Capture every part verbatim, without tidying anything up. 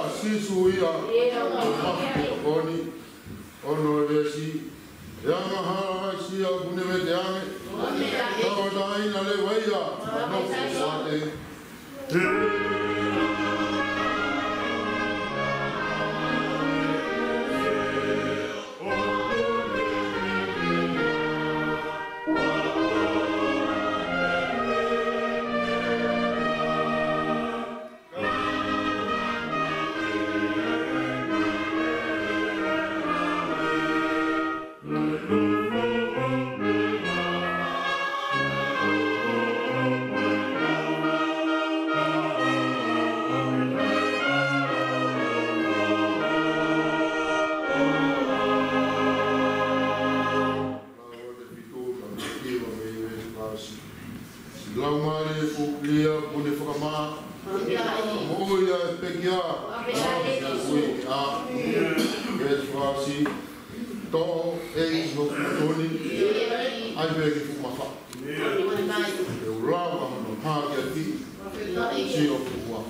ʻa Sīsū ia, ʻoku mafi pē tokoni. Ono e veesi, ʻe angahala mai sia ʻoku ne vete ange. Tauʻatāina leva ia, nofo ʻo ʻoatu. Laumālie ʻoku clear, ʻoku ne fakamā. Moʻui ʻa e pekia. Moʻui ʻa e fasi. Tō e iho kutoni. ʻAi pē ki fuʻu mafa. ʻE ula ma hono hake ati. Sio kuua.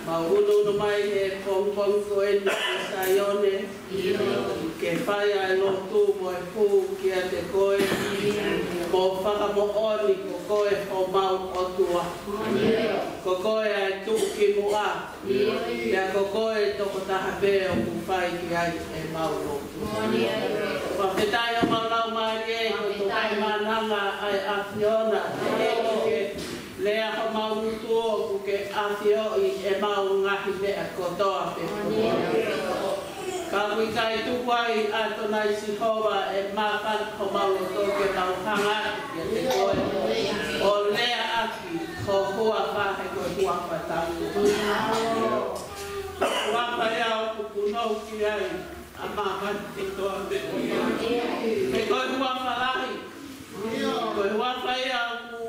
Mau ʻunuʻunu mai he pongipongi ko eni ki Saione, ke fai ʻa e lotu mo e hū kiate koe, mo fakamoʻoni ko koe homau ʻOtua. Ko koe ʻa e tuʻukimuʻa, pea ko koe tokotaha pē ʻoku fai ki ai ʻemau lotu. Fakafetaʻi homau laumālie, ko e toki maʻananga ʻa e ʻAfiona, ʻEiki, ke lea homau ngutu ʻoku ke ʻafioʻi ʻemau ngaahi meʻa kotoa pē. Ka ʻoku ʻikai tuku ai ʻAtonai Sihova ʻe māfana homau loto ke mau hanga atu kiate koe ʻo lea ʻaki ho huafa, he ko e huafa tapu. Huafa ia ʻoku punou ki ai ʻa māmani kotoa pē. He ko e huafa lahi. Ko e huafa ia ʻoku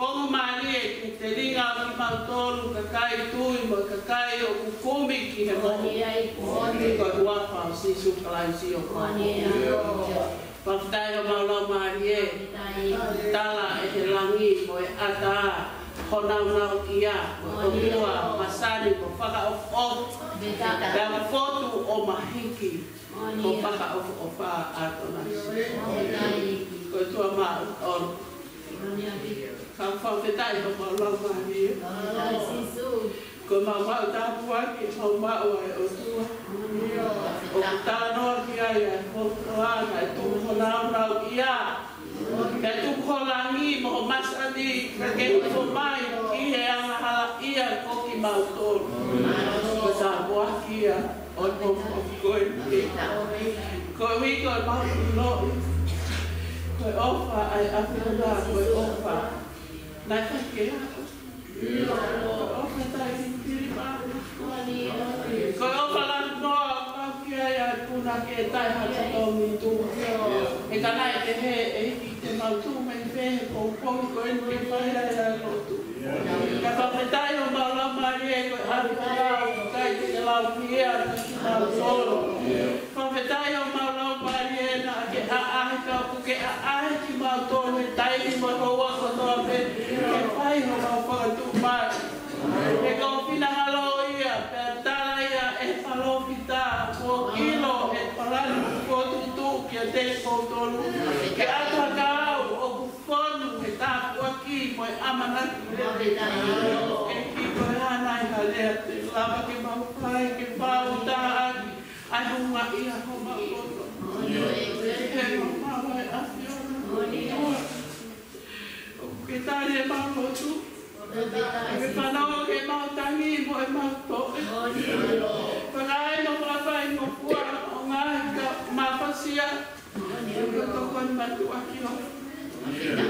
ongomalie ki he telinga ʻo kimautolu kakai tui mo e kakai ʻoku kumi ki he moʻui. Ko e huafa ʻo Sīsū Kalaisi ʻoku mau. Fakafetaʻi homau laumālie, tala ʻe he langi mo e ʻatā ho nāunauʻia, ko e ʻOtua masani mo fakaʻofoʻofa, pea fotu ʻo mahiki ho fakaʻofoʻofa, ʻAtonai. Ko e ʻOtua maʻu ʻo Ka fakafetaʻi homau laumālie. Ko ʻemau maʻu tāpuaki, ʻemau maʻu ʻa e ʻOtua. ʻOku talanoa ki ai ʻa e folofola, ʻa e tuku ho nāunauʻia, pea tuku ho langi mo ho masani, ka ke hifo mai ki he angahala ʻia ko kimautolu. Ko e tāpuaki ia ʻo e pongipongi ko eni. Koeʻuhi ko ʻemau ʻiloʻi ko e ʻofa ʻa e ʻAfiona, ko e ʻofa naʻe fai ke ako. Ko e ʻofa taʻefilifili pē. Ko e ʻofa lahi noa ʻoku ʻi ai ʻa e punake taʻe hata tau mitu. He ka naʻe pehē, ʻEiki, te mau tuʻu mei fē he pongipongi ko eni ke fai ai ʻa e lotu? Ka fakafetaʻi homau laumālie, ko e ʻAfiona ʻoku ʻikai te ke lau ki ai ʻa kimautolu. Fakafetaʻi homau laumālie naʻa ke ʻaʻahi, ka ʻoku ke ʻaʻahi kimautolu he taimi mo e houa kotoa pē ke fai homau fakatuʻu mai. He ko ho finangalo ia, pea tala ia ʻe he palōfita, kuo ʻilo ʻe he palani kuo fokotuʻutuʻu kiate kimoutolu, ke ʻatu ha kahaʻu ʻoku fonu he tāpuaki mo e ʻamanaki lelei. ʻEiki, ko e hā nai ha lea te lava ke mau fai ke fakaʻuta ʻaki ʻa e houngaʻia homau loto? He ko homau ʻAfiona, ʻoku ke tali ʻemau lotu. ʻOku ke fanongo ki heʻemau tangi mo ʻemau toʻe. Fakaʻai mo fakafaingofua ʻo ngaahi ka mafasia. Ko e tokoni mātuʻaki ʻo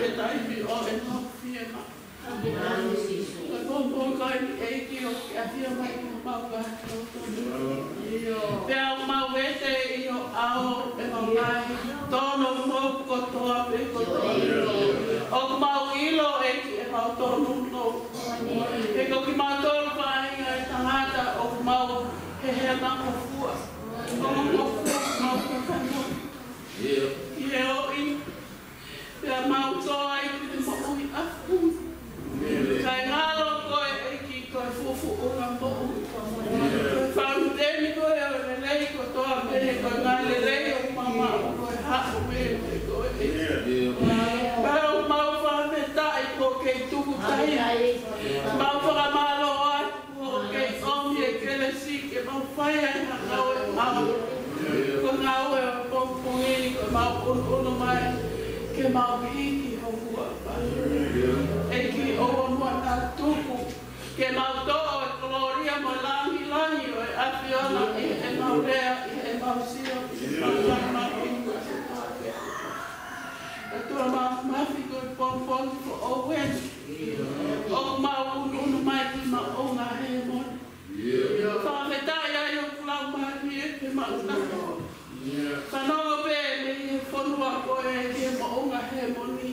e taimi ʻo ʻemau fiemaʻu. Ko e pongipongi ko eni, ʻEiki, ʻoku ke ʻafio mai ki homau ngaahi lotolotonga. Pea ʻoku mau vete ʻi ho ʻao ʻemau ngaahi tōnounou kotoa pē, kotoa pē. ʻOku mau ʻilo, ʻEiki, ʻemau tōnounou. He ko kimautolu faʻahinga ʻo e tangata ʻoku mau hehema ngofua. ʻOku mau ngofua, mau kakano. ʻI he ʻoʻi, pea mau tō ai ki he moʻui ʻafu. Kae ngalo koe, ʻEiki, ko e fufuʻu ʻo e moʻui. Ko e fauniteni koe ʻo e lelei kotoa pē, ko e ngaahi lelei ʻoku mau maʻu ko e haʻu meiate koe. Pea ʻoku mau fakafetaʻi kuo ke tuku tahi. Mau fakamālō atu kuo ke ʻomi e kelesi ke mau fai ai ha ngāue ʻaʻau. Ko e ngāue ʻo e pongipongi ni, ko ʻemau ʻunuʻunu mai ke mau hiki ho huafa. ʻEiki, ʻoua muʻa naʻa tuku ke mau toʻo e kolōlia mo e lāngilangi ʻo e ʻAfiona ʻi heʻemau lea, ʻi heʻemau sio, ʻi heʻemau ʻamanaki. ʻOtua Māfimafi, ko e pongipongi foʻou eni ʻoku mau ʻunuʻunu mai ki he maʻunga hēmoni. Fakafetaʻi ai hoku laumālie ke mau fanongo. Fanongo pē mei he fonua ko ē ki he maʻunga hēmoni.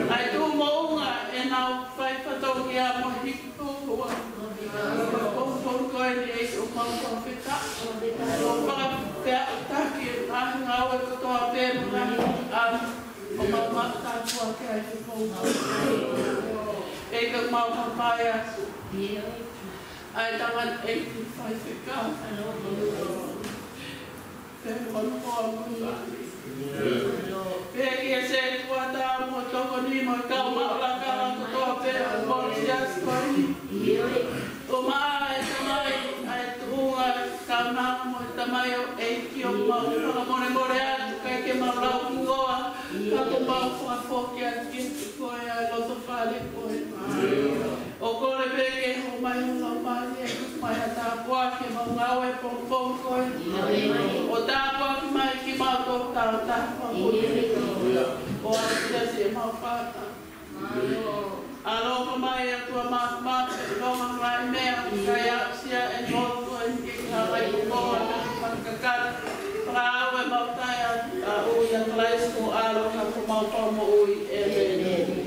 ʻA e tuʻu moʻunga ʻenau fai fatongia mo hiki ho huafa. Ko e pongipongi ko eni, ʻEiki, ʻoku mau fakafetaʻi. ʻOku mau fakafeʻaʻutaki ʻa e ngāue kotoa pē mo e ngaahi ʻalu ʻoku mau maʻu tāpuaki ai he pongipongi. ʻE ʻEiki, mau hapai atu ʻa e tangataʻeiki faifekau. Pea mo e hoa mo e lani. Pea ki he sētuata mo e tokoni mo e kau maʻu lakanga kotoa pē ʻo e siasi ko eni. ʻOmai ʻe Tamai ʻa e tuʻunga kaunanga mo e tamaioʻeiki ʻo mau fakamolemole atu ʻikai ke mau lau kuo ʻa ka ko mau fakafoki atu kiate koe ʻa e loto fale ko ē. ʻO kole pē ke ʻomai hoʻo Laumālie ʻo tuku mai ha tāpuaki ki heʻemau ngāue pongipongi ko ē. ʻO tāpuaki mai kimautolu tautaha. ʻO aʻusia siʻemau fānau. ʻAlofa mai ʻOtua Māfimafi, ʻilonga mai meʻa ʻoku ʻikai aʻusia ʻe he lotu ʻo e niʻihi ke hanga ʻi he moa ʻo e fakakakato. Fakaaʻu ʻemau taiaʻu ʻia Kalaisi ko ho ʻAlo ka ko homau Fakamoʻui. ʻĒmeni.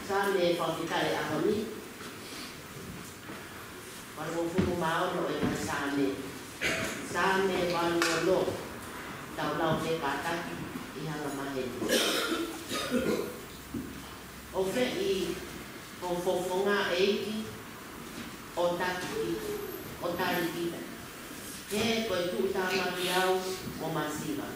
Saame fakafetaʻi ʻaho ni, valungofulu mā ono ʻo e ngaahi Saame. Saame valu ono, tau lau pē kātaki ʻi he anga maheni. ʻOfeʻi ho fofonga ʻEiki, ʻo taki kita, ʻo tali kita. He ko e tuʻutāmaki au mo masiva.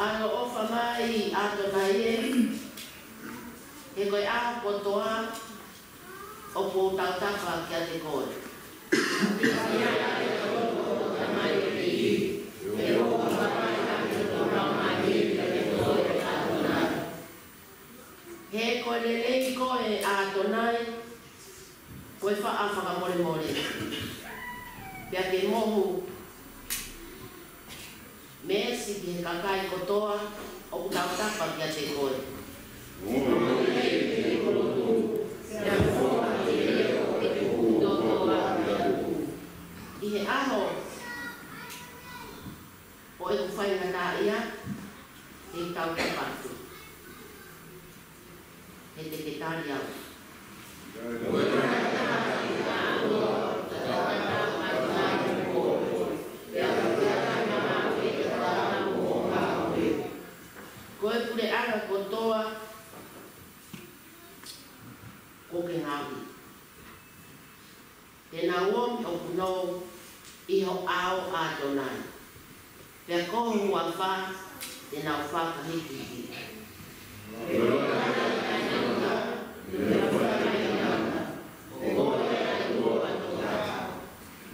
ʻAloʻofa mai ʻAtonai ē, he ko e ʻaho kotoa ʻoku ou tautapa kiate koe. Ko e lelei koe ʻAtonai, ko e faʻa fakamolemole. Pea ke mohu meesi ki he kakai kotoa ʻoku tautapa kiate koe. ʻI he ʻaho ʻo ʻeku faingataʻaʻia, te u tautapa atu. He te ke tali au. Ko e puleʻanga kotoa kuo ke ngaohi, te nau omi ʻo punou ʻi ho ʻao, ʻAtonai. Pea ko ho huafa te nau fakahīkihiki.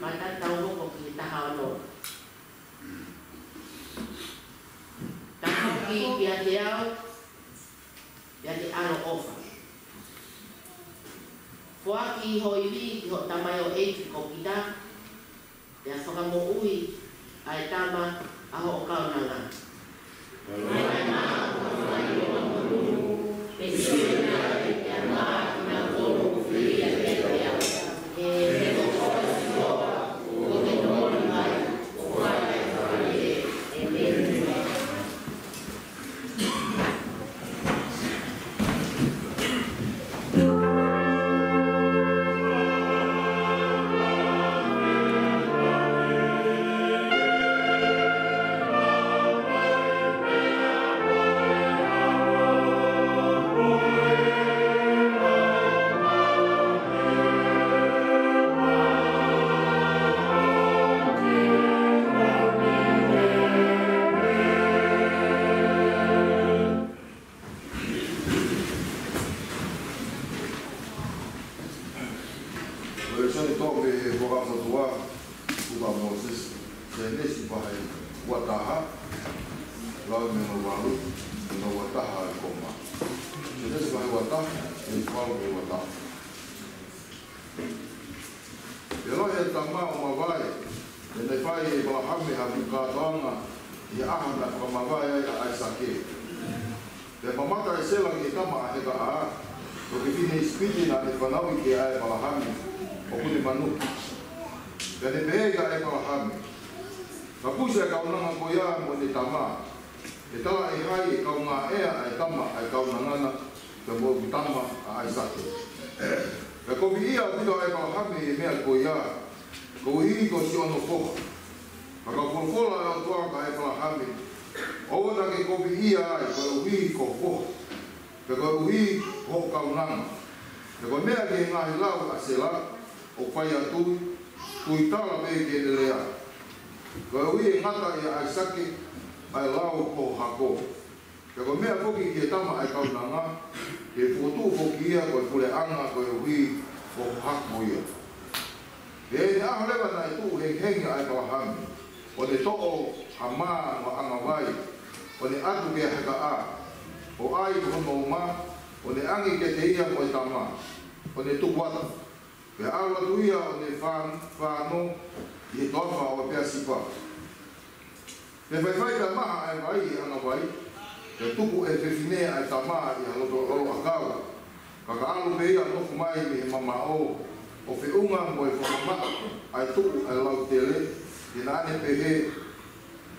Mata tau hoko ki he taha ono. Tau ki kiate au, pea te ʻaloʻofa. Foaki ho ivi ki hoʻo tamaioʻeiki ko kita, pea fakamoʻui ʻa e tama ʻa hoʻo kaunanga. Ko e sani tō pē he Fuakava Motuʻa, Puka Mōsese, Sēnesi vahe ua taha, lau mei he valu, mei he ua taha ki he koma. Sēnesi vahe ua taha, Sēnesi valu mei he ua taha. Pea lahi ʻa e tama ʻo mavae, pea naʻe fai ʻe ʻĒpalahame ha fuʻu kātoanga ʻi he ʻaho naʻe fakamavae ai ʻa ʻAisake. Pea mamata ʻa Sela ki he tama ʻa Hekaʻā, ko e fefine ʻIsipite naʻe fanauʻi kia ʻĒpalahame, ʻoku ne manuki. Pea ne pehē kia ʻĒpalahame, Kapusi ʻa e kaunanga ko ia mo ʻene tama, ʻe talaʻehai ʻe kaungā ʻea ʻa e tama ʻa e kaunanga na pea mo ʻeku tama ʻa ʻAisake. Pea koviʻia ʻaupito ʻa ʻĒpalahame ʻi he meʻa ko ia, koeʻuhi ko siʻono foha. Ka kuo folofola ʻa e ʻOtua kia ʻĒpalahame, ʻOua naʻa ke koviʻia ai koeʻuhi ko ho foha, pe koeʻuhi ko hoʻo kaunanga. Pea ko e meʻa ki he ngaahi lau ʻa Sela, ʻoku fai atu, Tuitala pē ki heʻene lea. Koeʻuhi ʻe ngata ʻia ʻAisake ʻa e lau ko ho hako. Pea ko e meʻa foki ki he tama ʻa e kaunanga, ke fokotuʻu foki ia ko e puleʻanga koeʻuhi ko ho hako ia. Pea ʻi he ʻaho leva naʻe tuʻu hengihengi ʻa ʻĒpalahame, ʻo ne toʻo ha mā mo ha ʻangavai, ʻo ne ʻatu kia Hekaʻā, ʻo ʻai ko hono uma, ʻo ne ʻange kiate ia mo e tama, ʻo ne tuku atu. Pea ʻalu atu ia ʻo ne fā-, fānau ʻi he toafa ʻo Peasipa. Pea faifai pea maha ʻa e vai ʻi he ʻangavai, pea tuku ʻe he fefine ʻa e tama ʻi ha loto loloʻakau. Ka ka ʻalu pē ia ʻo nofo mai mei he mamaʻo, ʻo feʻunga mo e fakamamaʻa ʻa e tuʻu ʻa e lautele, pea naʻa ne pehē,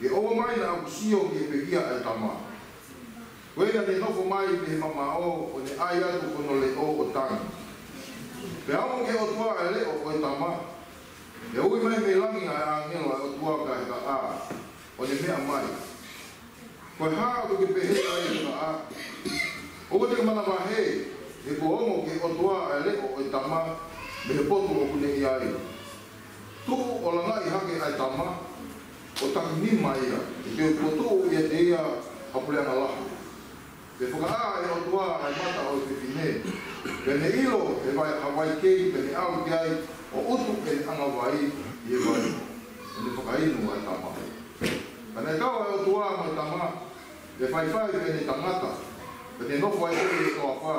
Ke ʻoua mai naʻa ku sio ki he pekia ʻa e tama. Ko ia ne nofo mai mei he mamaʻo ʻo ne ʻai atu hono leʻo ʻo tangi. Pea ongo ki he ʻOtua ʻa e leʻo ʻo e tama. Pea ui mai mei langi ʻa e ʻāngelo ʻa e ʻOtua kia Hekaʻā, ʻo ne meʻa mai, Ko e hā ʻoku ke pehē ai Hekaʻā? ʻOua te ke manavahē, he kuo ongo ki he ʻOtua ʻa e leʻo ʻo e tama, mei he potu ʻoku ne ʻi ai. Tuʻu ʻo langaʻi hake ʻa e tama, ʻo taki nima ia, he te u fokotuʻu ʻiate ia ha puleʻanga lahi. Pea fakaʻā ʻe he ʻOtua ʻa e mata ʻo e fefine, pea ne ʻilo ʻe vai ha vai kei, pea ne ʻalu ki ai, ʻo ʻutu ʻene ʻangavai ʻi he vai, ʻo ne fakainu ʻa e tama. Pea naʻe kau ʻa e ʻOtua mo e tama, pea faifai pea ne tangata, pea ne nofo ai ʻi he toafa.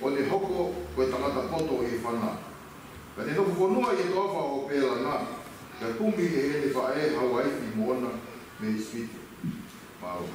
ʻo ne hoko ko e tangata poto ʻi he fana. Ka ne nofo fonua ʻi he toafa ʻo Pēlana, pea kumi ʻe heʻene faʻē ha uaifi moʻona mei ʻIsipite. Mālō.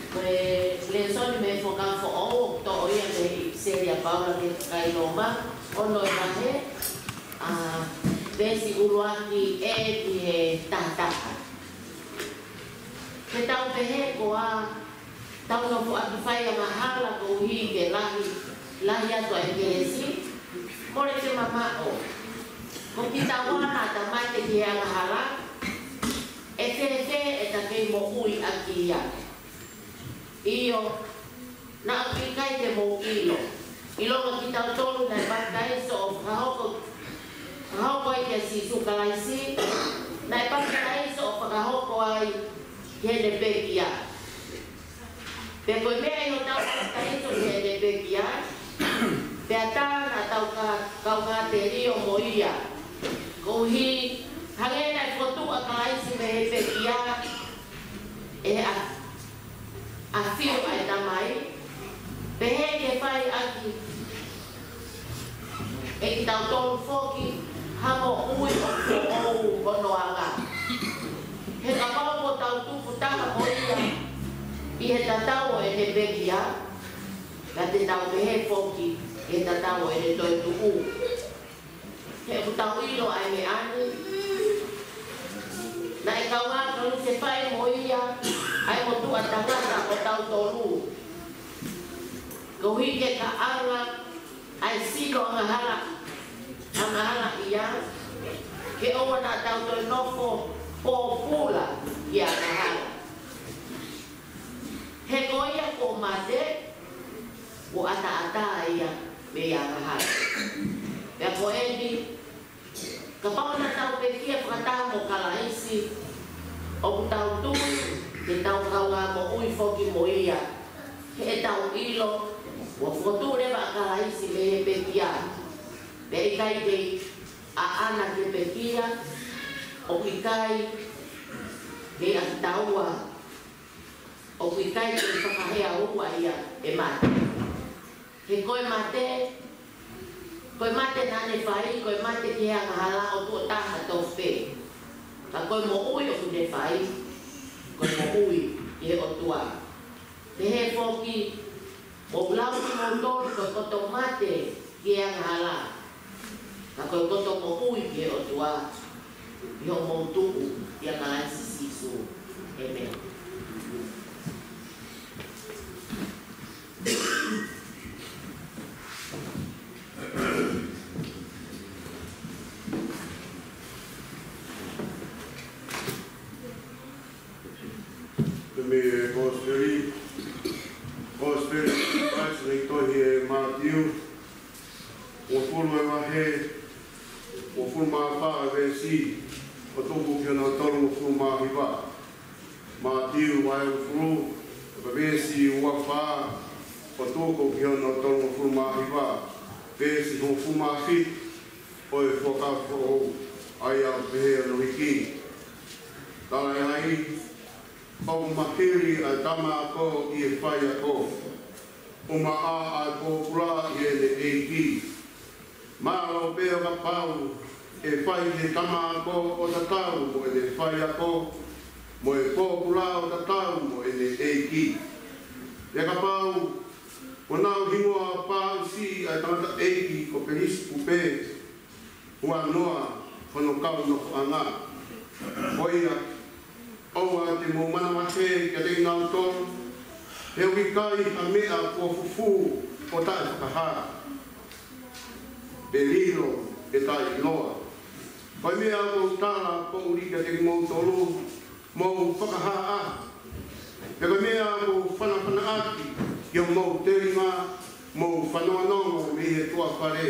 Ko e lēsoni mei he Fuakava Foʻou ʻoku toʻo ia mei he ʻipiseli ʻa Paula ki he kakai Loma, ono e vahe, ʻa e veesi ʻuluaki ʻe ki he taha taha. Ke tau pehē ko ʻetau nofo atu fai angahala koeʻuhi ke lahi, lahi atu ʻa e kelesi, mole ke mamaʻo. Ko kitaua naʻa ta mate ki he angahala, ʻe fēfē ʻeta kei moʻui ʻaki ia? ʻIo, naʻa ʻoku ʻikai te mou ʻilo. ʻIlonga kitautolu naʻe papitaiso ʻo fakahoko, fakahoko ai kia Sīsū Kalaisi, naʻe papitaiso ʻo fakahoko ai ki heʻene pekia. Pea ko e meʻa ʻi hotau papitaiso ki heʻene pekia, pea tā naʻa tau ka-, kaungā telio mo ia. Koeʻuhi, hangē naʻe fokotuʻu ʻa Kalaisi mei he pekia, ʻe ʻa-, ʻafio ʻa e Tamai, pehē ke fai ʻaki ʻe kitautolu foki ha moʻui ʻoku foʻou hono anga. He kapau ʻoku tau tupu taha mo ia ʻi he tatau ʻo ʻene pekia, ka te tau pehē foki ʻi he tatau ʻo ʻene toetuʻu. He ʻoku tau ʻilo ʻa e meʻa ni. Naʻe kaungā kalusefai mo ia ʻa e motuʻa tangata ʻo tautolu. Koeʻuhi ke kaʻanga ʻa e sino angahala, angahala ia, ke ʻoua naʻa tau toe nofo pōpula ki he angahala. He ko ia kuo mate, kuo ʻataʻatā ia mei he angahala. Pea ko eni, kapau naʻa tau pekia fakataha mo Kalaisi, ʻoku tau tui te tau kaungā moʻui foki mo ia. He ʻoku tau ʻilo, kuo fokotuʻu leva ʻa Kalaisi mei he pekia. Pea ʻikai ke ʻaʻana ki he pekia, ʻoku ʻikai ke ʻa kitaua, ʻoku ʻikai ke fakahea ua ia ʻe mate. He ko e mate, ko e mate naʻa ne fai, ko e mate ki he angahala ʻo tuʻo taha tofu pē. Ka ko e moʻui ʻoku ne fai, ko e moʻui ki he ʻOtua. Pehē foki, mou lau kimoutolu ko e koto mate ki he angahala, ka ko e koto moʻui ki he ʻOtua, ʻi hoʻomou tuʻu ʻia Kalaisi Sīsū. ʻĒmeni. Mei he Kosipeli, Kosipeli ʻa Sīsū Kalaisi ʻi he tohi ʻa Mātiu, uofulu ʻa e vahe, uofulu mā fā ʻa e veesi, ʻo tuku ki hono tolungofulu mā hiva. Mātiu vahe uofulu, ʻa e veesi uofulu mā fā, ʻo tuku ki hono tolungofulu mā hiva. Veesi hongofulu mā fitu ʻo e Fuakava Foʻou, ʻa ia ʻoku pehē hono hiki. Talaʻehai, ʻoku mahili ʻa e tama ako ʻi he faiako, ʻumaʻā ʻa e pōpula ʻi heʻene ʻeiki. Mālō pē ʻo kapau ʻe fai ʻe he tama ako ʻo tatau mo ʻene faiako, mo e pōpula ʻo tatau mo ʻene ʻeiki. Pea kapau ʻoku nau hingoa pāʻusi ʻa e tangataʻeiki ko Pelisipupe, huanoa hono kau nofoʻanga. Ko ia, ʻoua te mou manavahē kiate kinautolu, he ʻoku ʻikai ha meʻa kuo fufū ʻo taʻefakahā, pe lilo ʻe taʻeʻiloa. Ko e meʻa ʻoku ou tala poʻuli kiate kimoutolu, mou fakahāʻaho. Pea ko e meʻa ʻoku ou fanafana ʻaki ki homou telinga, mou fanongonongo mei he tuʻa fale.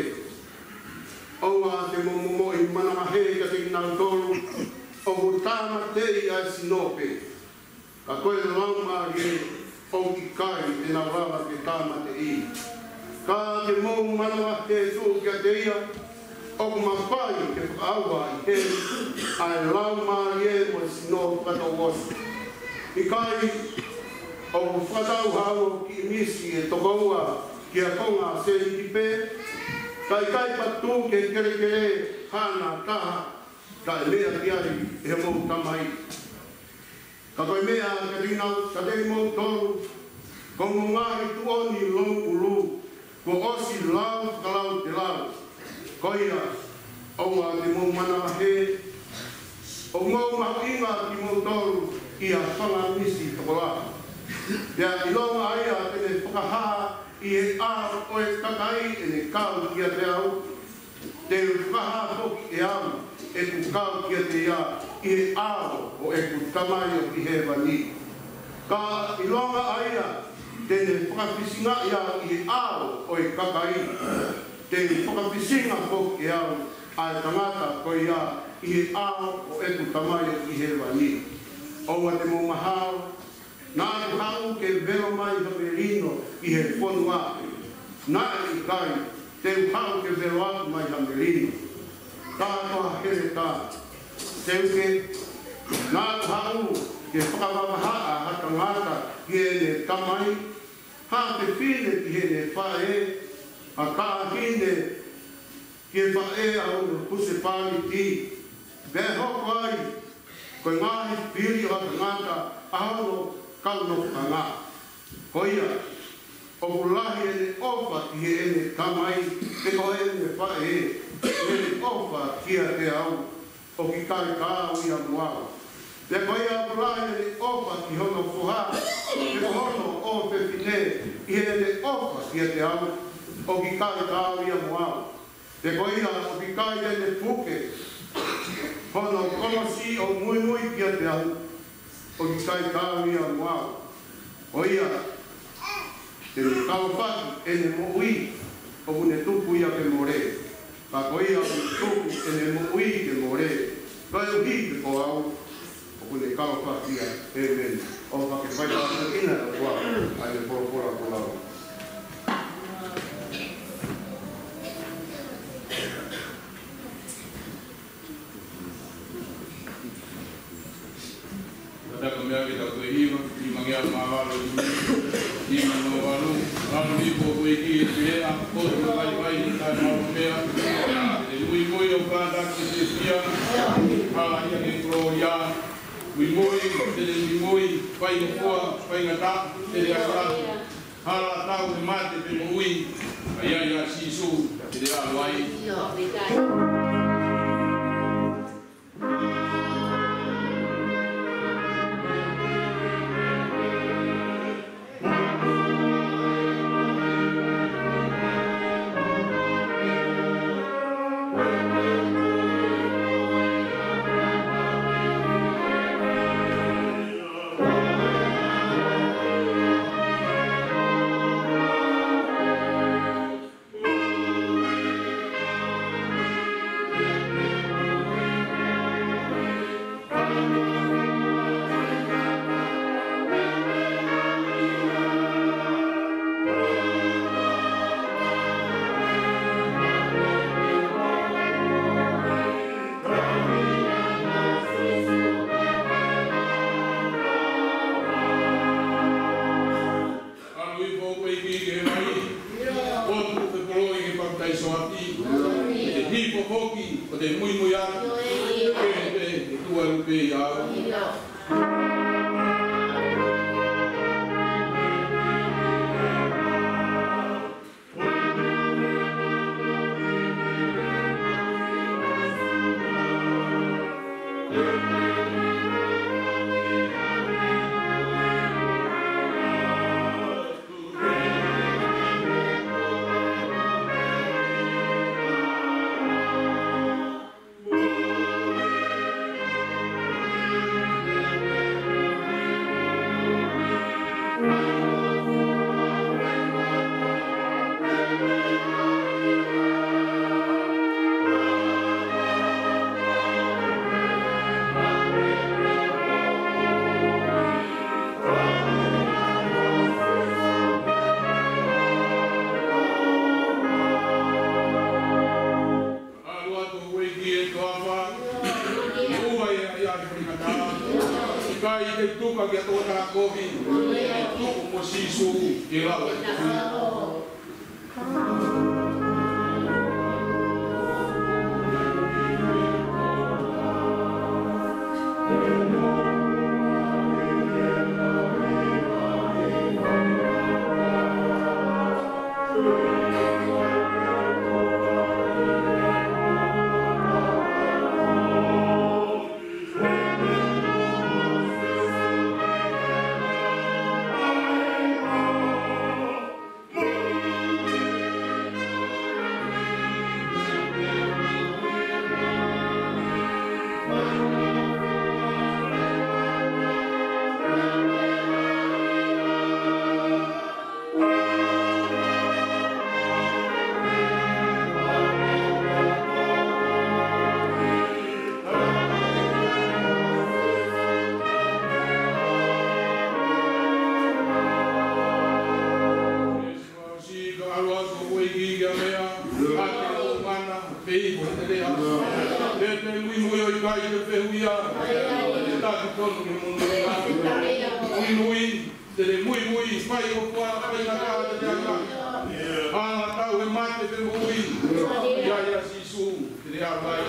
ʻOua te mou momoʻi manavahē kiate kinautolu ʻoku tāmateʻi ʻa e sino pē, ka ko e laumālie ʻoku ʻikai te nau lava ke tāmateʻi. Ka ke mou manavahē tuʻu kiate ia, ʻoku mafai ke fakaʻauha ʻi heni ʻa e laumālie mo e sino fakatouʻosi. ʻIkai ʻoku fakatau haʻo kiʻi misi ʻe toko ua ki ha konga sēniti pē, ka ʻikai patu ki he kelekele haʻana taha, taʻemeʻa ki ai ʻe homou Tamai. Ka ko e meʻa kiate kinau, kiate kimoutolu, ko hoʻomou ngaahi tuʻoni louʻulu kuo ʻosi lau fakalautelau. Ko ia, ʻoua te mou manavahē, ʻoku mou mahuʻinga kimoutolu ʻi ha fanga misi tokolahi. Pea ʻilonga ʻa ia te ne fakahā ʻi he ʻao ʻo e kakai ʻene kau kiate au, te u fakahā foki ʻe au ʻeku kau kiate ia ʻi he ʻao ʻo ʻeku Tamai ʻoku ʻi hēvani. Ka ʻilonga ʻa ia te ne fakafisingaʻi au ʻi he ʻao ʻo e kakai, te u fakafisinga foki ʻe au ʻa e tangata ko ia ʻi he ʻao ʻo ʻeku Tamai ʻoku ʻi hēvani. ʻOua te mou mahalo, naʻa ku haʻu ke velo mai ha melino ʻi he fonua. Naʻe ʻikai, te u haʻu ke velo atu mai ha melino. Ka ko ha heletā. Seuke, naʻa ku haʻu ke fakavavahaʻa ha tangata ki heʻene tamai, ha fefine ki heʻene faʻē, ha taʻahine ki he faʻē ʻa hono husepāniti. Pea ʻe hoko ai ko e ngaahi fili ʻo ha tangata ʻa hono kau nofoʻanga. Ko ia, ʻoku lahi ʻene ʻofa ki heʻene tamai, pe ko ʻene faʻē, ʻi heʻene ʻofa kiate au, ʻoku ʻikai taau ia mo au. Pea ko ia ʻoku lahi ʻene ʻofa ki hono foha, pe ko hono ʻofefine, ʻi heʻene ʻofa kiate au, ʻoku ʻikai taau ia mo au. Pea ko ia ʻoku ʻikai te ne puke hono konosi ʻo muimui kiate au, ʻoku ʻikai taau ia mo au. Ko ia te ne kau faki ʻene moʻui, ʻoku ne tuku ia ke mole. Ka ko ia ʻoku ne tuku ʻene moʻui ke mole, koeʻuhi ko au, ʻoku ne kau faki ia. ʻĒmeni. ʻOfa ke fai tāpuekina ʻa e ʻOtua ʻa e folofola kuo lau. Pea ke tau toe hiva, hiva ngeau mā valu, hiva noa valu. Lau hifo ʻEiki ʻi he ʻea, ʻotu vaivai, taʻemalu pea. Te muimui ʻo kātaki ke fia, hala ia ke kolōlia. Muimui, te muimui, faingofua, faingataʻa, te ʻai atu. Hala tau he mate pe moʻui, ʻa ia ʻia Sīsū, te ʻalu ai. ʻAlu hifo ʻEiki ki he vai, ʻotu ʻo fepoloʻi ki he papitaiso ʻapi, te hifo foki, ʻo te muimui atu, ke te tuʻa lupe ia. ʻAlu atu ʻEiki ʻi he toafa, ʻoua ʻe ʻai ʻa e faingataʻa. ʻIkai ke tuku ki ha tokotaha kovi, tuku mo Sīsū ke lava. Sika ʻalu atu ʻEiki ki ha meʻa, ʻa e ʻoku mana, pei ko e lea. Te te muimui ʻo ʻikai te fehuʻia, te taki tonu ki he monūʻia. Muimui, te te muimui, faingofua, faingataʻa te te ʻai atu. Hala tau he mate pe moʻui, ʻia ʻia Sīsū, te te ʻalu ai.